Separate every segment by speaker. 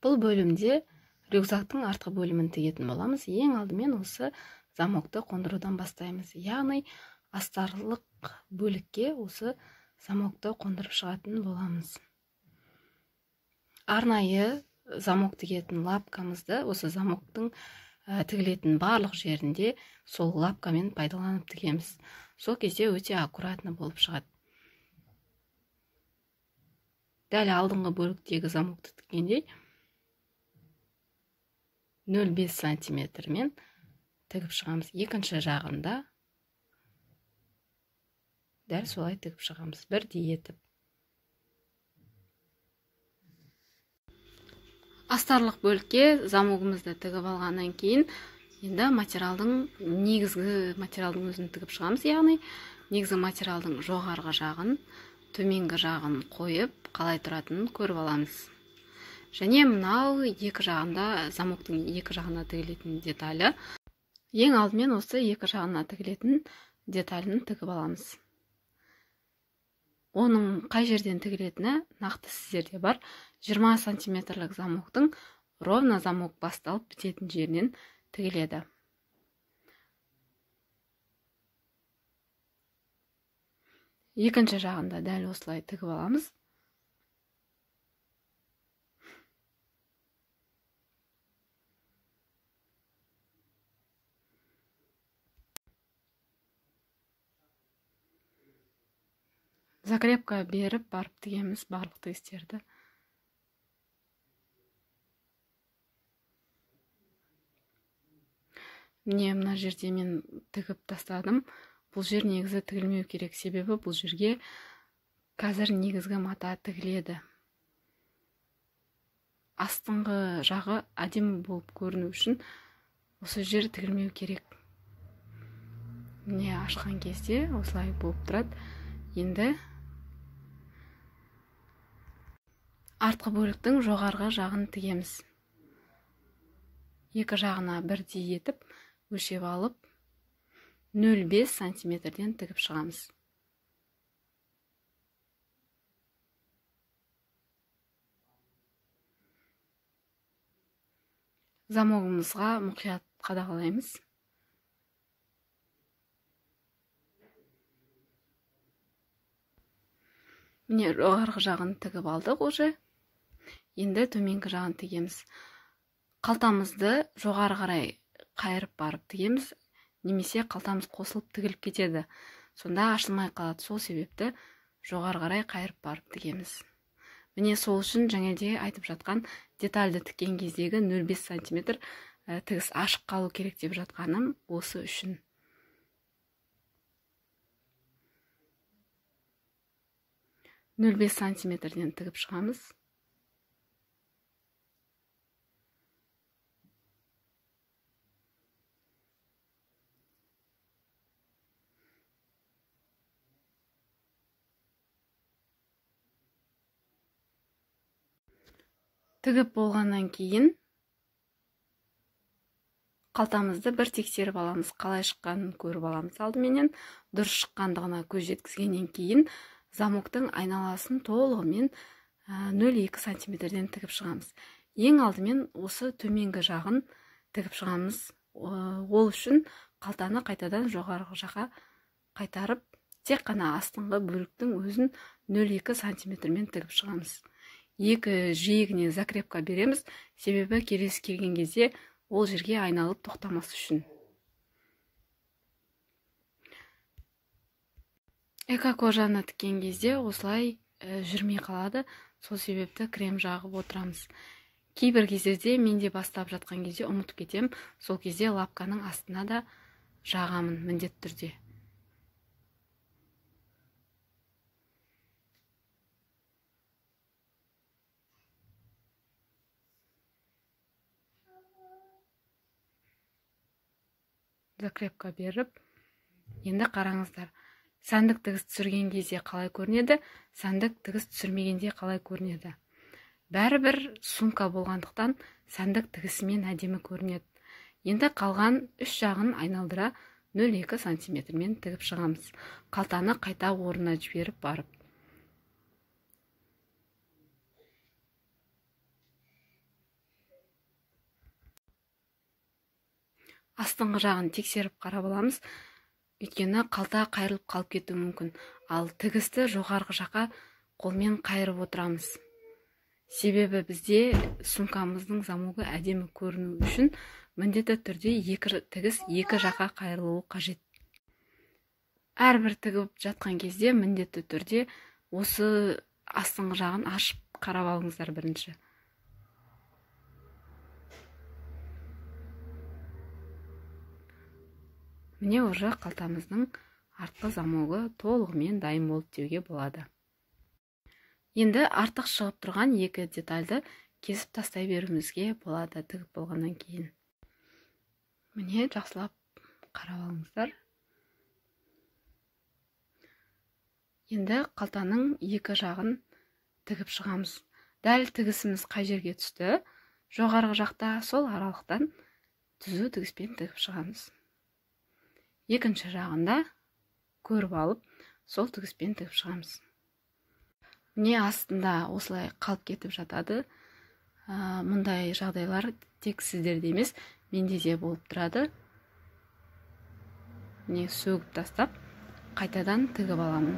Speaker 1: Бұл бөлімде рюкзактың артқы бөлімін тігетін боламыз. Ең алдымен осы замокты қондырудан бастаймыз. Яғни астарлық бөлікке осы замокты қондырып шығатын боламыз. Арнайы замок тігетін лапкамызды осы замоктың тігілетін барлық жерінде сол лапкамен пайдаланып тігеміз. Сол кезде өте аккуратно болып шығады. Дәл алдыңғы бөліктегі замокты тіккендей 0,5 сантиметрмен тігіп шығамыз. Екінші жағында дәл солай тігіп шығамыз, бірдей етіп. Астарлық бөлікке замогымызды тігіп алғаннан кейін енді материалдың негізгі материалдың өзін тігіп шығамыз. Яғни негізгі материалдың жоғарғы жағын, төменгі жағын қойып, қалай тұратынын көріп аламыз. Және мынау екі жағында, замоктың екі жағына тігілетін деталі. Ең алдымен осы екі жағына тігілетін деталін тігіп аламыз. Оның қай жерден тігілетіні нақты сіздерде бар. 20 сантиметрлік замоктың ровно замок басталып бітетін жерінен тігіледі. Екінші жағында дәл осылай тігіп аламыз. Закрепка беріп барып тігеміз барлық тігістерді. Міне мына жерде мен тігіп тастадым. Бұл жер негізі тігілмеу керек, себебі бұл жерге қазір негізгі мата тігіледі. Астыңғы жағы әдемі болып көріну үшін осы жер тігілмеу керек. Міне ашқан кезде осылай болып тұрады. Енді артқы бөліктің жоғарғы жағын тігеміз. Екі жағына бірдей етіп өлшеп алып 0,5 сантиметрден тігіп шығамыз. Замогымызға мұқият қадағалаймыз. Міне жоғарғы жағын тігіп алдық уже. Енді төменгі жағын тігеміз. Қалтамызды жоғары қарай қайырып барып тігеміз, немесе қалтамыз қосылып тігіліп кетеді. Сонда ашылмай қалады. Сол себепті жоғары қарай қайырып барып тігеміз. Міне сол үшін жаңа айтып жатқан детальді тіккен кездегі 0,5 сантиметр тігіс ашық қалу керек деп жатқаным осы үшін. 0,5 сантиметрден тігіп шығамыз. Тігіп болғаннан кейін қалтамызды бір тексеріп аламыз, қалай шыққанын көріп аламыз. Алдыменен дұрыс шыққандығына көз жеткізгеннен кейін замоктың айналасын толығымен 0,2 сантиметрден тігіп шығамыз. Ең алдымен осы төменгі жағын тігіп шығамыз. Ол үшін қалтаны қайтадан жоғарғы жаққа қайтарып, тек қана астыңғы бөліктің өзін 0,2 сантиметрмен тігіп шығамыз. Екі жиегіне закрепка береміз, себебі келесі келген кезде ол жерге айналып тоқтамас үшін. Эко-кожаны тіккен кезде осылай жүрмей қалады, сол себепті крем жағып отырамыз. Кейбір кездерде мен де бастап жатқан кезде ұмытып кетем, сол кезде лапканың астына да жағамын міндетті түрде. Закрепка беріп, енді қараңыздар, сәндік тігіс түсірген кезде қалай көрінеді, сәндік тігіс түсірмегенде қалай көрінеді. Бәрібір сумка болғандықтан сәндік тігісімен әдемі көрінеді. Енді қалған үш жағын айналдыра 0,2 сантиметрмен тігіп шығамыз. Қалтаны қайта орнына жіберіп барып. Астыңғы жағын тексеріп қарап аламыз, өйткені қалта қайырылып қалып кетуі мүмкін. Ал тігісті жоғарғы жаққа қолмен қайырып отырамыз. Себебі бізде сумкамыздың замогы әдемі көріну үшін міндетті түрде екі тігіс екі жаққа қайырылуы қажет. Әрбір тігіп жатқан кезде міндетті түрде осы астыңғы жағын ашып қарап алыңыздар бірінші. Міне уже қалтамыздың артқы замогы толығымен дайын болды деуге болады. Енді артық шығып тұрған екі детальді кесіп тастай беруімізге болады тігіп болғаннан кейін. Міне жақсылап қарап алыңыздар. Енді қалтаның екі жағын тігіп шығамыз. Дәл тігісіміз қай жерге түсті, жоғарғы жақта сол аралықтан түзу тігіспен тігіп шығамыз. Екінші жағында көріп алып, сол тігіспен тігіп шығамыз. Міне астында осылай қалып кетіп жатады. Мұндай жағдайлар тек сіздерде емес, менде де болып тұрады. Міне сөгіп тастап, қайтадан тігіп аламын.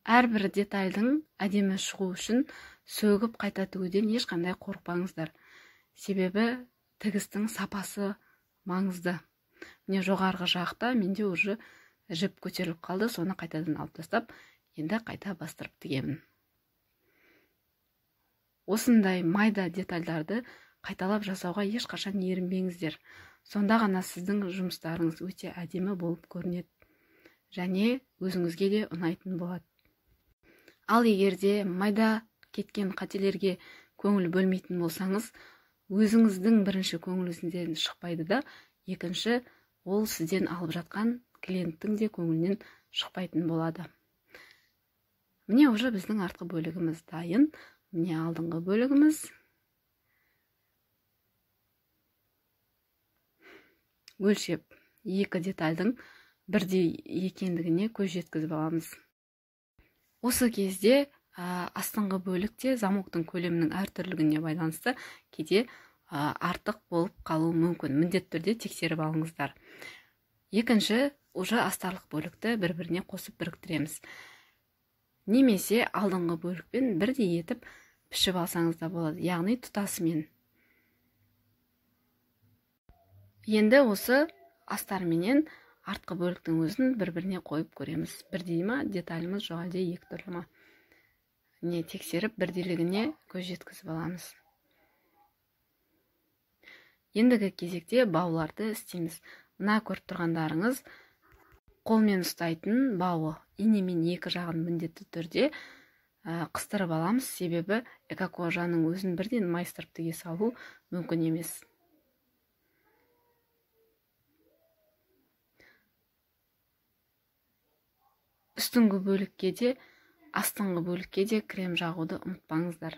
Speaker 1: Әрбір детальдің әдемі шығу үшін сөгіп қайта тігуден ешқандай қорықпаңыздар. Себебі тігістің сапасы маңызды. Міне жоғарғы жақта менде уже жіп көтеріліп қалды, соны қайтадан алып тастап, енді қайта бастырып тігемін. Осындай майда детальдарды қайталап жасауға ешқашан ерінбеңіздер. Сонда ғана сіздің жұмыстарыңыз өте әдемі болып көрінеді және өзіңізге де ұнайтын болады. Ал егер де майда кеткен қателерге көңіл бөлмейтін болсаңыз, өзіңіздің бірінші көңіліңізден шықпайды да, екінші ол сізден алып жатқан клиенттің де көңілінен шықпайтын болады. Міне уже біздің артқы бөлігіміз дайын. Міне алдыңғы бөлігіміз. Өлшеп екі детальдің бірдей екендігіне көз жеткізіп аламыз. Осы кезде астыңғы бөлікте замоктың көлемінің әртүрлігіне байланысты кейде артық болып қалуы мүмкін. Міндетті түрде тексеріп алыңыздар. Екінші, уже астарлық бөлікті бір-біріне қосып біріктіреміз. Немесе алдыңғы бөлікпен бірдей етіп пішіп алсаңыз да болады, яғни тұтасымен. Енді осы астарменен артқы бөліктің өзін бір-біріне қойып көреміз. Бірдей ма деталіміз, жоқ әлде екі түрлі ма? Не тексеріп бірдейлігіне көз жеткізіп аламыз. Ендігі кезекте бауларды істейміз. Мына көріп тұрғандарыңыз қолмен ұстайтын бауы. Инемен екі жағын міндетті түрде қыстырып аламыз, себебі экокожаның өзін бірден майыстырып тіге салу мүмкін емес. Үстіңгі бөлікке де, астыңғы бөлікке де крем жағуды ұмытпаңыздар.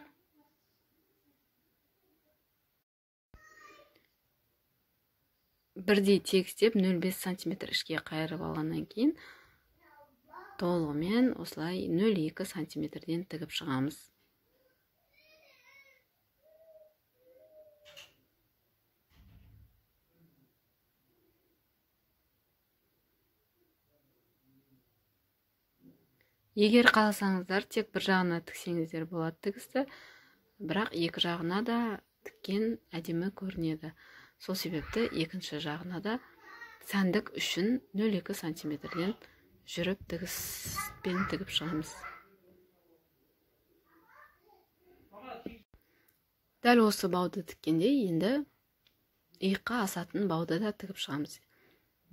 Speaker 1: Бірдей тегістеп 0,5 сантиметр ішке қайырып алғаннан кейін толығымен осылай 0,2 сантиметрден тігіп шығамыз. Егер қаласаңыздар, тек бір жағына тіксеңіздер болады тігісті, бірақ екі жағына да тіккен әдемі көрінеді. Сол себепті екінші жағына да сәндік үшін 0,2 сантиметрден жүріп тігіспен тігіп шығамыз. Дәл осы бауды тіккенде енді иыққа асатын бауды да тігіп шығамыз.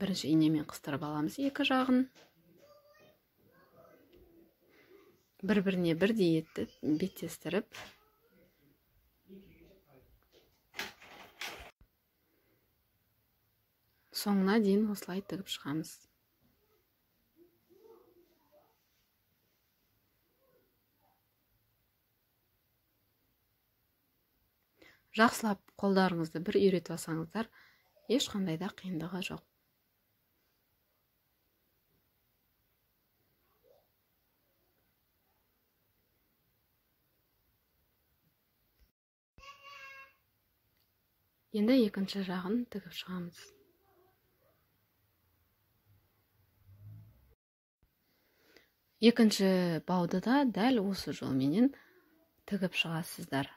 Speaker 1: Бірінші инемен қыстырып аламыз екі жағын. Бір-біріне бірдей етіп беттестіріп, соңына дейін осылай тігіп шығамыз. Жақсылап қолдарыңызды бір үйретіп алсаңыздар, ешқандай да қиындығы жоқ. Енді екінші жағын тігіп шығамыз. Екінші бауды да дәл осы жолменен тігіп шығасыздар.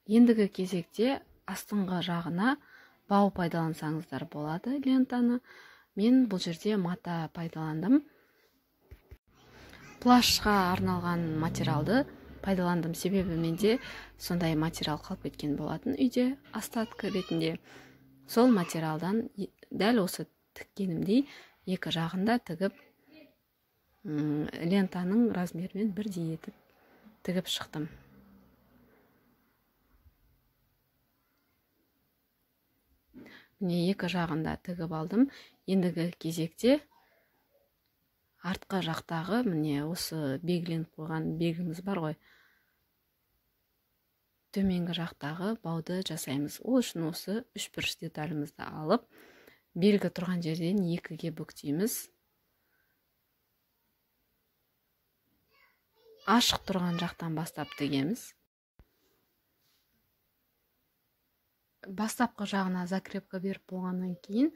Speaker 1: Ендігі кезекте астыңғы жағына бау пайдалансаңыздар болады лентаны. Мен бұл жерде мата пайдаландым. Плащқа арналған материалды пайдаландым, себебі менде сондай материал қалып кеткен болатын үйде остатка ретінде. Сол материалдан дәл осы тіккенімдей екі жағында тігіп, лентаның размерімен бірдей етіп тігіп шықтым. Міне екі жағында тігіп алдым. Ендігі кезекте артқы жақтағы міне осы белгіленіп қойған белгіміз бар ғой. Төменгі жақтағы бауды жасаймыз. Ол үшін осы үш бұрыш деталімізді алып, белгі тұрған жерден екіге бүктейміз. Ашық тұрған жақтан бастап тігеміз. Бастапқы жағына закрепка беріп болғаннан кейін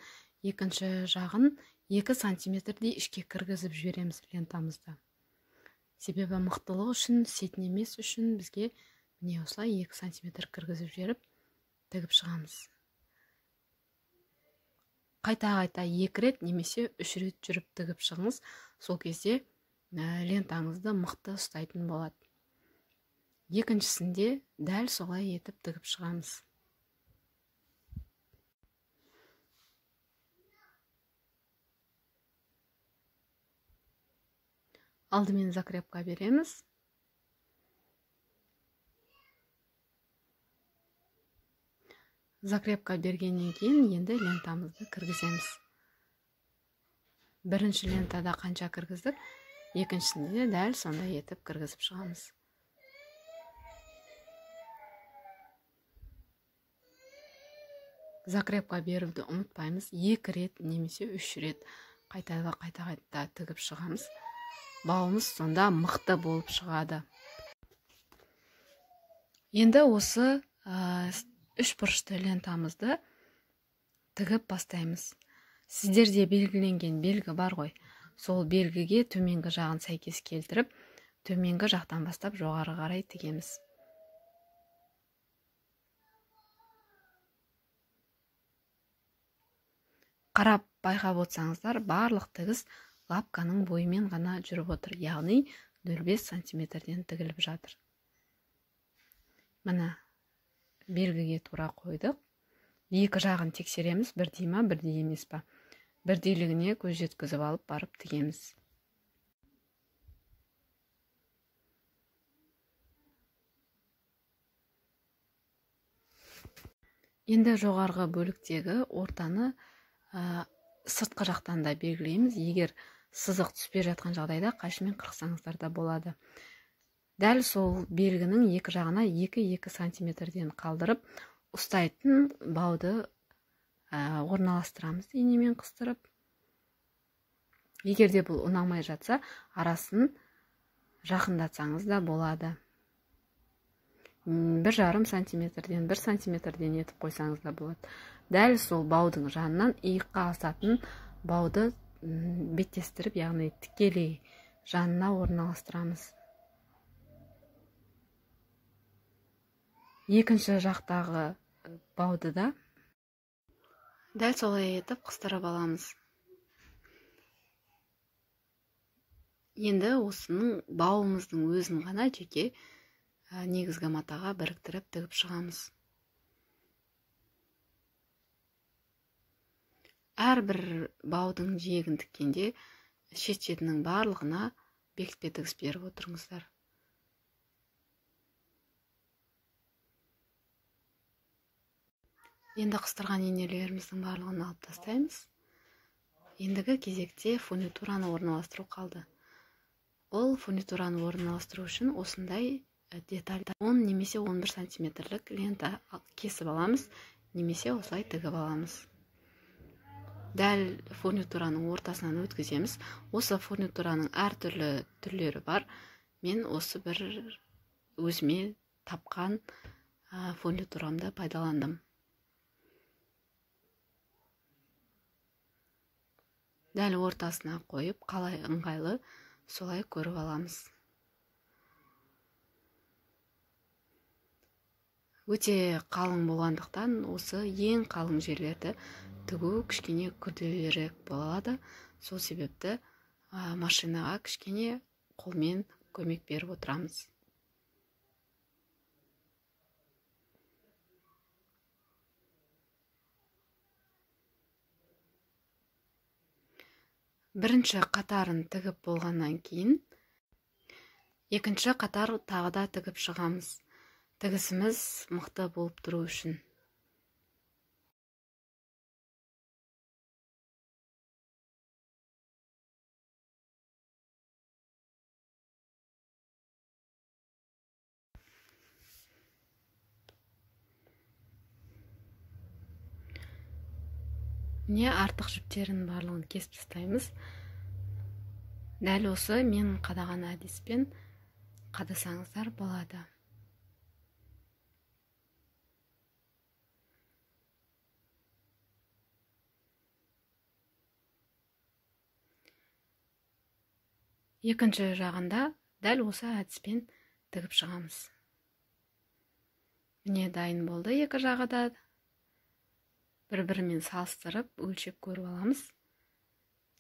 Speaker 1: екінші жағын 2 сантиметрдей ішке кіргізіп жібереміз лентамызды. Себебі мықтылық үшін, сетінемес үшін бізге міне осылай 2 сантиметр кіргізіп жіберіп тігіп шығамыз. Қайта-қайта 2 рет немесе 3 рет жүріп тігіп шығыңыз. Сол кезде лентаңызды мықты ұстайтын болады. Екіншісінде дәл солай етіп тігіп шығамыз. Алдымен закрепка береміз. Закрепка бергеннен кейін енді лентамызды кіргіземіз. Бірінші лентада қанша кіргіздік, екіншісінде дәл сондай етіп кіргізіп шығамыз. Закрепка беруді ұмытпаймыз. 2 рет немесе 3 рет қайта-қайта тігіп шығамыз. Бауымыз сонда мықты болып шығады. Енді осы үш бұрышты лентамызды тігіп бастаймыз. Сіздерде белгіленген белгі бар ғой. Сол белгіге төменгі жағын сәйкес келтіріп, төменгі жақтан бастап жоғары қарай тігеміз. Қарап байқап отырсаңыздар, барлық тігіс лапканың бойымен ғана жүріп отыр, яғни 0,5 сантиметрден тігіліп жатыр. Міне белгіге тура қойдық. Екі жағын тексереміз, бірдей ма, бірдей емес па. Бірдейлігіне көз жеткізіп алып барып тігеміз. Енді жоғарғы бөліктегі ортаны сыртқы жақтан да белгілейміз. Егер сызық түспей жатқан жағдайда қайшымен қырықсаңыздар да болады. Дәл сол белгінің екі жағына 2-2 сантиметрден қалдырып, ұстайтын бауды орналастырамыз инемен қыстырып. Егер де бұл ұнамай жатса, арасын жақындатсаңыз да болады. 1,5 сантиметрден, 1 сантиметрден етіп қойсаңыз да болады. Дәл сол баудың жанынан иыққа асатын бауды беттестіріп, яғни тікелей жанына орналастырамыз. Екінші жақтағы бауды да дәл солай етіп қыстырып аламыз. Енді осының бауымыздың өзін ғана жеке негізгі матаға біріктіріп тігіп шығамыз. Әрбір баудың жиегін тіккенде шет-шетінің барлығына бекітпе тігіс беріп отырыңыздар. Енді қыстырған инелеріміздің барлығын алып тастаймыз. Ендігі кезекте фурнитураны орналастыру қалды. Ол фурнитураны орналастыру үшін осындай деталь 10 немесе 11 сантиметрлік лента кесіп аламыз, немесе осылай тігіп аламыз. Дәл фурнитураның ортасынан өткіземіз. Осы фурнитураның әртүрлі түрлері бар. Мен осы бір өзіме тапқан фурнитурамды пайдаландым. Дәл ортасына қойып, қалай ыңғайлы солай көріп аламыз. Өте қалың болғандықтан осы ең қалың жерлерді тігу кішкене күрделірек болады. Сол себепті машинаға кішкене қолмен көмек беріп отырамыз. Бірінші қатарын тігіп болғаннан кейін екінші қатар тағы да тігіп шығамыз. Тігісіміз мықты болып тұру үшін. Міне, артық жіптерінің барлығын кесіп тастаймыз. Дәл осы мен қадаған әдіспен қадасаңыздар болады. Екінші жағында дәл осы әдіспен тігіп шығамыз. Міне, дайын болды екі жағы да. Бір-бірімен салыстырып, өлшеп көріп аламыз.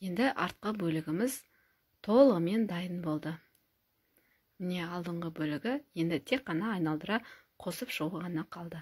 Speaker 1: Енді артқы бөлігіміз толығымен дайын болды. Міне, алдыңғы бөлігі енді тек қана айналдыра қосып шығу ғана қалды.